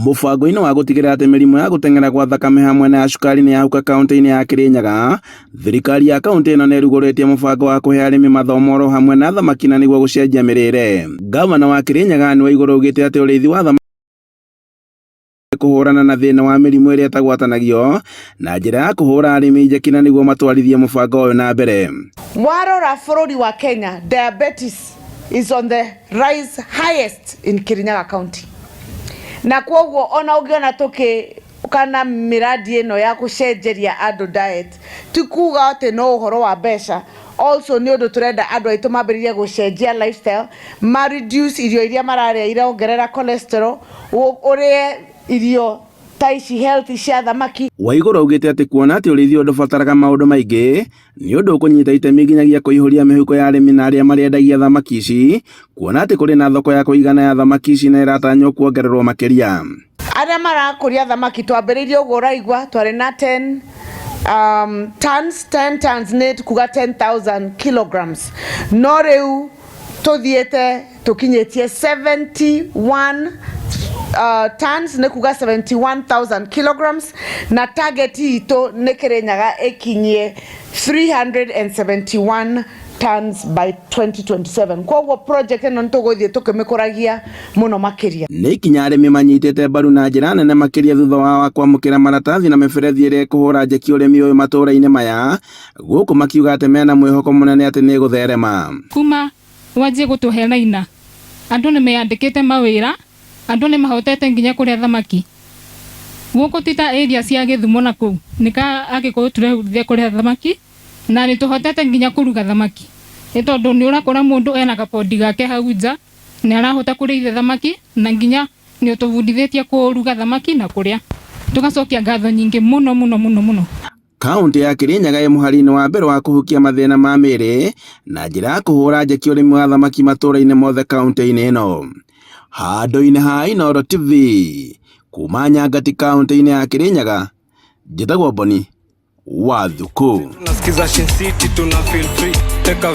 Mũbango-inĩ wa gũtigĩrĩra atĩ mĩrimũ ya gũteng'era gwa thakame hamwe na ya cukari nĩ yahuka kauntĩ-inĩ ya Kirinyaga, thirikari ya kauntĩ ĩno nĩ ĩrugũrĩtie mũbango wa kũhe arĩmi mathomo oro hamwe na thamaki na nĩguo gũcenjia mĩrĩre. Gavana wa Kirinyaga Anne Waiguru augĩte atĩ ũrĩithi wa thamaki kũhũrana na thĩna wa mĩrimũ ĩrĩa ĩtagwatanagio na njĩra ya kũhũra arĩmi njeki na nĩguo matwarithie mũbango ũyũ na mbere. Warora bũrũri wa Kenya, diabetes is on the rise highest in Kirinyaga County. Na kwoguo ona ũngĩona tũkĩũka na mĩradi ĩno ya gũcenjeria andũ diet, ti kuga atĩ no ũhoro wa mbeca, also nĩ ũndũ tũrenda andũ aitũ mambĩrĩrie gũcenjia lifestyle, ma reduce irio iria mararĩa irongerera cholesterol, ũrĩe irio ta ici healthy cia thamaki. Waiguru augĩte atĩ kuona atĩ ũrĩithi ũyũ ndũbataraga maũndũ maingĩ nĩ ũndũ ũkũnyita itemi nginyagia kũihũria mĩhuko ya arĩmi na arĩa marĩendagia thamaki ici, kuona atĩ kũrĩ na thoko ya kũigana ya thamaki ici na ĩratanywo kuongererwo makĩria. Arĩa marakũria thamaki twambĩrĩirie ũguo ũraigua twarĩ na 10 tons, 10 tons nĩ kuga 10,000 kilograms, no rĩu tũthiĩte tũkinyĩtie 71 tons, nĩ kuga 71,000 kilograms, na target itũ nĩ Kirinyaga ĩkinyie 371 tons by 2027. Koguo project ĩno nĩ tũgũthiĩ tũkĩmĩkũragia mũno makĩria. Nĩ ikinya arĩmi manyitĩte mbaru na njĩra nene makĩria thutha wa kwamũkĩra maratathi na mĩberethi ĩrĩa ĩkũhũra njeki ũrĩmi ũyũ matũũra-inĩ maya, gũkũ makiuga atĩ mena mwĩhoko mũnene atĩ nĩ ĩgũtherema. Kuma wanjie gũtũhe raina, andũ nĩ meyandĩkĩte mawĩra, andũ nĩ mahotete nginya kũrĩa thamaki gũkũ ti ta area cia Gĩthumo na kũu nĩka Agĩkũyũ tũrehundithia kũrĩa thamaki na nĩ tũhotete nginya kũruga thamaki, nĩ tondũ nĩ ũrakora mũndũ ena gapondi gake hau nja, nĩ arahota kũrĩithia thamaki na nginya nĩ ũtũbundithĩtie kũruga thamaki na kũrĩa. Tũgacokia ngatho nyingĩ mũno mũno mũno mũno. Kaunti ya Kirinyaga ĩ mũhari-inĩ wa mbere wa kũhukia mathĩna ma mĩĩrĩ na njĩra ya kũhũra njeki ũrĩmi wa thamaki matũũra-inĩ mothe kaunti-inĩ ĩno. Handũ-inĩ ha Inooro TV kuma Nyangati kaunti-inĩ ya Kirinyaga, njĩtagwo Boni wa Thuku. Tunasikiza Shin City, tuna feel free. Teka.